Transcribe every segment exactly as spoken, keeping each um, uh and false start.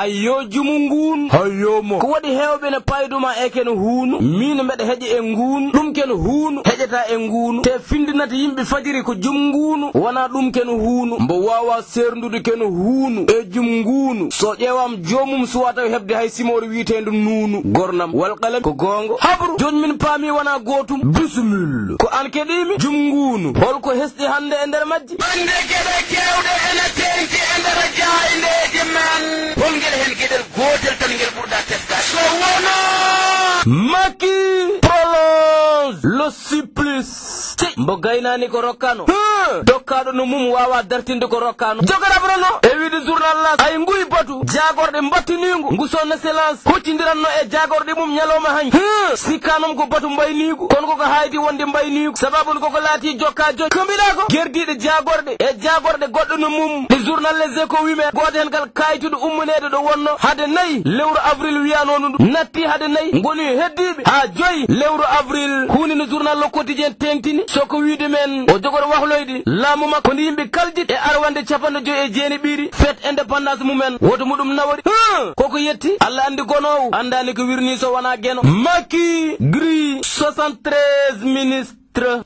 Ayyo, jumu nguunu. Hayyo mo. Ko waɗi heewɓe ne payduma e ken huunu? Miin mbeɗa heƴa e nguunu. Ɗum ken huunu heƴata e nguunu. Te findinata yimɓe fajiri ko jum nguunu. Wona ɗum ken huunu. Mbo waawa seerndude ken huunu e jum nguunu. So ƴeewaam joomum suwaa tawi heɓde hay simoore wiyeteendu nuunu. Gornam wal qalam ko goongo. Habru. Jooni min paami wona gootum. Bisimilla. Ko an keɗiimi. Jum nguunu. Holko hesɗi hannde e nder majji? Bannde geɗe keewɗe ene teeŋti e nder jaayndeeji men. Hol ngel heen geɗel gootel tan ngel ɓurɗa teskaade? So wonaa Macky prolonge le supplice. Cey, mbo gaynaani ko rokkano. Huh! Dokkaaɗo no mum waawa dartinde ko rokkano. Jogoraɓrano e wiide journal L'As, ay nguy batu jaagorɗe mbattiniingu ngu son excellence huccindiranno e jaagorɗe mum ñalawma hanki. Huh! Sikkaanum ko batu mbayniigu, kono koko hayti wonde mbayniigu, sababu ne koko laati jokka jokki. Ko mbiɗa ko gerdiiɗe jaagorɗe e jaagorɗe goɗɗo no mum. Ɗi journal Les Échos wi men, gooto heen kala kaayituɗo ummaneede ɗo wonno hade nayi lewru avril wiyanono ɗum, natti hade nayi, ngoni heddiiɓe haa joyi lewru avril. Huunde no journal Le Quotidien teeŋtini, so ko wiide men o jogori wahloyde laamu makko, ko nde yimɓe kaljit e arwande capanɗe joyi e jeenaɓiire fête indépendance mumen, woto muɗum nawori. Huh! Koko yetti, Allah anndi gonoowo anndaani ko wirnii so wonaa geno. Macky grille soixante-treize ministres.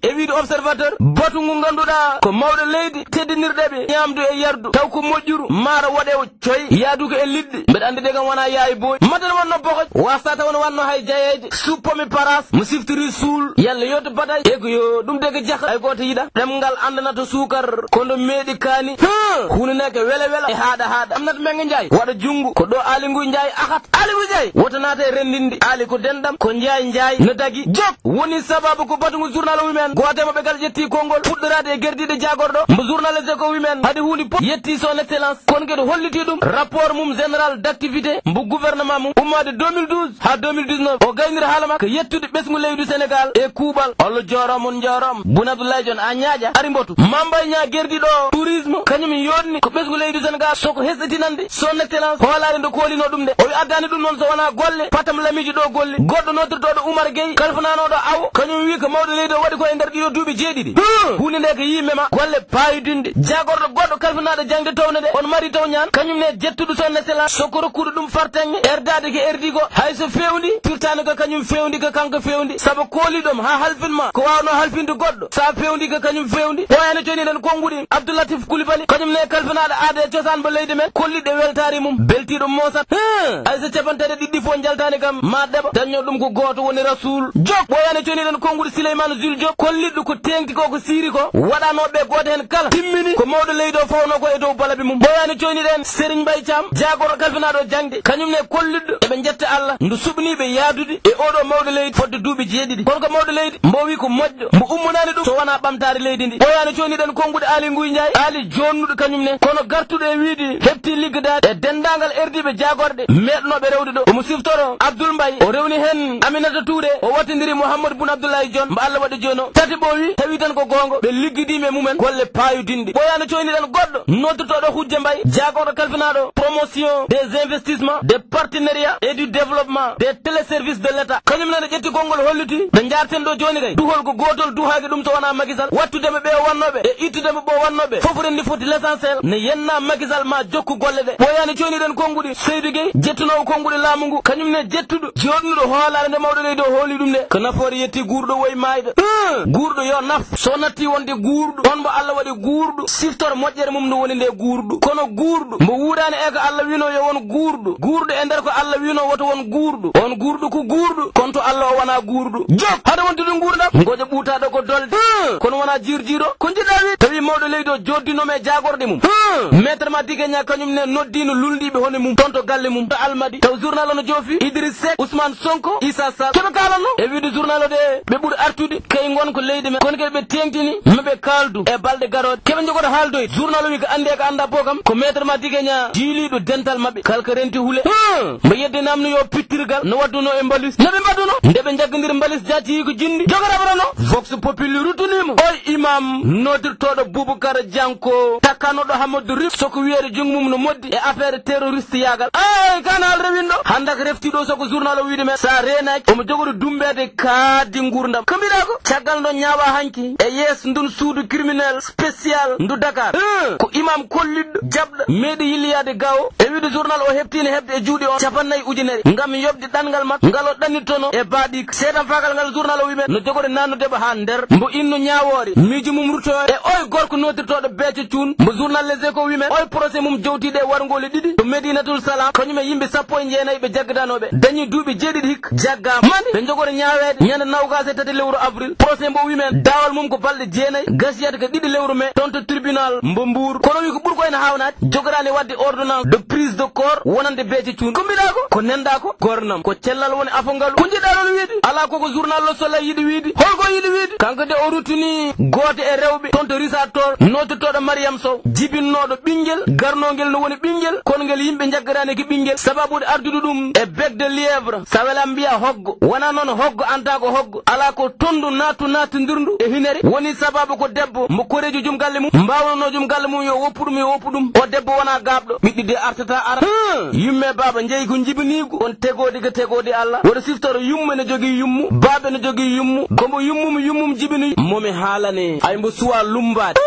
E wiide Observateur, batu ngu ngannduɗaa ko mawɗo leydi teddinirɗe ɓe ñaamdu e yardu, taw ko moƴƴuru maaro waɗewo coy yaaduko e liɗɗi. Mbeɗa anndi de kam wona yaayi booy. Matan wonno bokoƴ, wasta taw no wanno hay jayeeje, suppome paras, mo siftiri suul, yalla yo to batay. E ko yo ɗum de ko jaka, hay gooto yiɗa. Ɗemngal anndanato suukar, ko ndo meeɗi kaani. Huh! Hunaneke wela wela e haaɗa haaɗa. Aminata Mbengue Ndiaye, waɗa junngo, ko ɗo Aly Ngouille Ndiaye ahat. Aly Ngouille Ndiaye, woto naata e renndinde. Aly ko denɗam, ko Ndiaye Ndiaye, no dagi. Jok! Woni sababu ko batu ngu journal o wi men. Gooto e maɓɓe kala ƴetti konngol, fuɗɗoraade e gerdiiɗe jaagorɗo. Mbo journal Les Échos wi men, hade huunde fof yetti son excellence. Kono kadi holliti ɗum, rapport mum général d'activité mbo gouvernement mum, ummaade deux mille douze haa deux mille dix-neuf. O gayniri haala makko, ko yettude ɓesngu leydi Sénégal e kuuɓal. Allah jooraama, on njaaraama. Boun Abdallah Dionne, a ñaaƴa, ari mbotu. Mame Mbaye Niang gerdi ɗo tourisme, kañum yooɗni ko ɓesngu leydi Sénégal, so ko hesɗitinande son excellence hoolaare nde koolino ɗum nde. O wi addaani ɗum noon so wonaa golle, patam lamiiji ɗo golli. Goɗɗo noddirtooɗo Oumar Gueye, kalfinanooɗo awo, kañum wi ko mawɗo leydi o waɗi ko e nder ɗiɗo duuɓi jeeɗiɗi. Hmm. Huunde nde ko yii mema, golle paayodinɗe. Jaagorɗo goɗɗo kalfinaaɗo jaŋde towde nde, on Mary Teuw Niane, kañum ne jettuɗo son excellence, sokkoruɗo ɗum fartaŋŋe, erdaade ko erdi ko, hay so feewndi, firtaani ko kañum feewndi, ko kanko feewndi, sabu kooliɗo mo haa halfin ma, ko waawnoo halfinde goɗɗo, so a feewndi ko kañum feewndi. Ɓooyaani coyniɗen konnguɗi, Abdou Latif Coulibaly, kañum ne kalfinaaɗo aada e cosaan mo leydi men, kolliɗe weltaare mum, beltiiɗo moosat. Hee, hay so capanɗe tati e ɗiɗi fof njaltaani kam, ma ɗeɓo, dañño ɗum ko gooto woni Rasoul. Jok, ɓooyaani coyniɗen konnguɗi Souleymane Jules Diop, kolliɗo ko teeŋti ko, ko siiri ko, waɗanooɓe gooto heen kala timmini ko mawɗo leydi o fawnoo ko e dow balabi mum. Ɓooyaani coyniɗen Serigne Mbaye Thiam, jaagorɗo kalfinaaɗo jaŋde, kañum ne kolliɗo eɓe njetta Allah ndu suɓniiɓe yaadude e oɗo mawɗo leydi fodde duuɓi jeeɗiɗi. Kono ko mawɗo leydi mbo wi ko moƴƴo, mbo ummonaani ɗum so wonaa ɓamtaare leydi ndi. Ɓooyaani coyniɗen konnguɗi Aly Ngouille Ndiaye, Aly joonnuɗo kañum ne, kono gartuɗo e wiide heɓti liggodaade e denndaangal erdiiɓe jaagorɗe meeɗnooɓe rewde ɗo. Omo siftoro Abdoul Mbaye, o rewni heen Aminata Touré, o wattindiri Mouhamadou Boun Abdallah Dionne, mbo Allah waɗi jooni o. Tati ɓooyi, tawi tan ko goonga, ɓe liggidiima e mumen golle paayodinɗe. Ɓooyaani coyniɗen goɗɗo noddirtooɗo Hujja Mbaye, jaagorɗo kalfinaaɗo promotion des investissements, des partenariats et du développement des téléservices de l'État. Kañum nana ƴetti konngol holliti nde njaarten ɗo jooni kay. Duhol ko gootol duhaaki ɗum so wonaa Macky Sall. Wattude mo ɓe o wannooɓe e ittude mo ɓe o wannooɓe. Fof renndi foti l'essentiel ne yenna Macky Sall ma jokku golle ɗe. Ɓooyaani coyniɗen konnguɗi Seydou Gueye, jettunoowo konnguɗi laamu ngu. Kañum ne jettuɗo jooɗnuɗo hoolaare nde mawɗo leydi o hooli ɗum nde. Ko nafoore yetti guurɗo woyi maayde. Hum! Guurɗo yo naf. So natti wonde guurɗo, on mbo Allah waɗi guurɗo, siftor moƴƴere mum no woni nde guurɗo. Kono guurɗo mbo wuuraani e ko Allah wino yo won guurɗo, guurɗo e nder ko Allah wino woto won guurɗo, on guurɗo ko guurɗo, kono to Allah o wona guurɗo. Jok! Hade wontude nguurndam, ngoƴa ɓuutaaɗo ko dolde. Hum! Kono wona jiirjiiɗo, ko njiɗɗa wiide? Tawi mawɗo leydi o jooddinooma e jaagorɗe mum. Hum! Maître Madické Niang kañum ne noddiino lulndiiɓe hono mum toon to galle mum to Almadi. Taw journal o no joofi Idriss Seck, Ousmane Sonko, Issa Sall. Keɓe kaalanno e wiide journal o de, ɓe ɓuri artude kay ngon ko leydi men. Kono kadi ɓe teeŋtini maɓe kaaldu e balɗe garooɗe. Keɓe njogoto haaldoyde. Journal o wi ko anndi e ko annda fof kam, ko Maître Madické Niang jiiliiɗo dental maɓɓe. Kala ko renti hule. Hum! Mbo yedde namno yo pittirgal no wadduno e mbalis. No ɓe mbaɗuno? Nde ɓe njaggondiri mbalis jaati ko jinndi. Jogoraɓrano. Vox Populi ruttuniima. Oy imam noddirtooɗo Boubacar Dianko, takkanoɗo Hamadou Rif, soko wiyeede junngo mum no moddi e affaire terroriste yaagal. Ay, kan haal rewinɗo. Hannda ko refti ɗo soko journal o wiide men, sa reenaaki, omo jogoɗo dumbeede kaaddi nguurndam. Ko mbiɗa ko? Caggal ndo ñaawa hanki e yees ndun suudu criminel spécial ndu Dakar. Ko imam kolliɗɗo jaɓɗo meeɗi yilliyaade gawo e wiide journal o heɓtiino heɓde e juuɗe on capannay ujunere ngam yoɓde ɗanngal makko ngal o ɗannittono e baaɗiik. Seetan faagal ngal journal o wi men no jogori naannude mo haa nder mbo inno ñaawoore miijo mum ruttoyo e oy gorko nootirtooɗo beeco cuun mbo journal Les Échos wi men oy procès mum jowtiiɗo e warngoole ɗiɗi to Medinatul Salam kañum e yimɓe sappo e jeenayi ɓe jaggatanooɓe dañi duuɓi jeeɗiɗi hikka jaggaama mani ɓe jogori ñaaweede ñande nawgaas e tati lewru avril. Procès mbo wi men daawal mum ko balɗe jeenayi gasiyata ko ɗiɗi lewru mai toon to tribunal mbo Mbuur. Kono wi ko ɓuri ko ene haawnaade jogoraani waɗde ordonnance de prise de corps wonande beeco cuun. Ko mbiɗa ko? Ko nenda ko? Gornam. Ko cellal woni afo ngalu. Ko njiɗɗa ɗon wiide? Alaa ko ko journal Le Soleil yiɗi wiide. Holko yiɗi wiide? Kanko de o ruttini gooto e rewɓe toon to Richard Toll, nootirtooɗo Mariam Sow, jibinnooɗo ɓinngel, garnoongel no woni ɓinngel, kono ngel yimɓe njaggataani ki ɓinngel, sababude ardude ɗum e bec de lièvre. Sa welan mbiya hoggo. Wonaa noon hoggo en tant que hoggo. Alaa ko tonndu naattu naattindirndu e hinere. Woni sababu ko debbo mo koreejo jom galle mum, mbaawnanoo jom galle mum yo woppu ɗum, yo woppu ɗum. O debbo wonaa gaaɓɗo. Ɓiɗɗi de artata ara. Hum! Yumme baaba njeyi ko njibiniigu. On tegoodi ko tegoodi Allah. Woto siftoro yumma ne jogii yummu, baaba ne jogii yummu. Ko mbo yummum yummum jibini mo mi haalane. Ay mbo suwa lumbaade.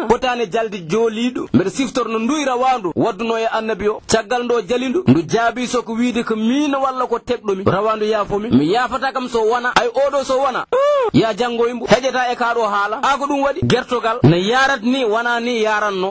Fotaani jalde jooliiɗo. Mbeɗa siftora no nduy rawaandu waddunoo e annabi o. Caggal ndo jali ndu, ndu jaabii so ko wiide ko miin walla ko tekɗo mi. Rawaandu yaafo mi. Mi yaafata kam so wona. Ay oɗo so wona. Ya janngo e mbo. Heƴata e kaa ɗo haala. A ko ɗum waɗi. Gertogal. No yaarat ni, wona ni yaaranno.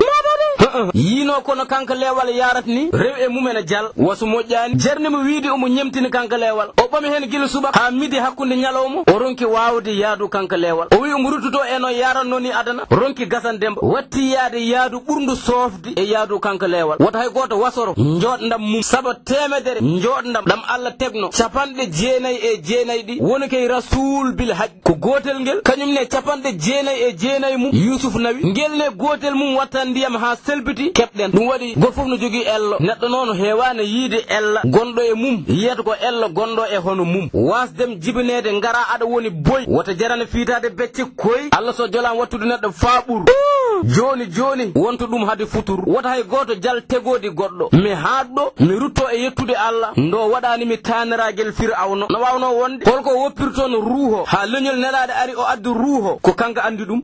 He'e. Yiino kono kanko leewal yaarat ni. Rew e mum ene jal. Wasu moƴƴaani. Jarni mo wiide omo ñemtini kanko leewal. O ɓami heen gila subaka haa midi hakkunde ñalawma. O ronki waawde yaadu kanko leewal. O wi omo ruttoto e no yaaranno ni adana. Ronki gasan demba. Watti yaade yaadu ɓurndu soofde e yaadu kanko leewal. Wota hay gooto wasoro. Njooɗndam mum. Saba teemedere. Njooɗndam. Ɗam Allah tegno. Capanɗe jeenayi e jeenayi ɗi. Woni kay Rasuul bil Haj. Ko gootel ngel. Kañum ne capanɗe jeenayi e jeenayi mum. Yuusuf nawi. Ngel ne gootel mum wattan ndiyam haa selbiti. Keɓɗen. Ɗum waɗi gooto fof no jogii ello. Neɗɗo noon heewaani yiide ella gonɗo e mum. Yiyata ko ello gonɗo e hono mum. Waasdem jibineede ngara aɗa woni boy. Wota jarane fiitaade becce koy. Allah so jolaama wattude neɗɗo faa ɓur. Jooni jooni wonto ɗum hade futur. Wota hay gooto jal tegoodi goɗɗo. Mi haaɗɗo, mi rutto e yettude Allah. Ndo waɗaani mi taaniraagel Fir'awno. No waawnoo wonde? Holko woppirtoon ruuho? Haa leñol nelaaɗo ari o addi ruuho. Ko kanko anndi ɗum.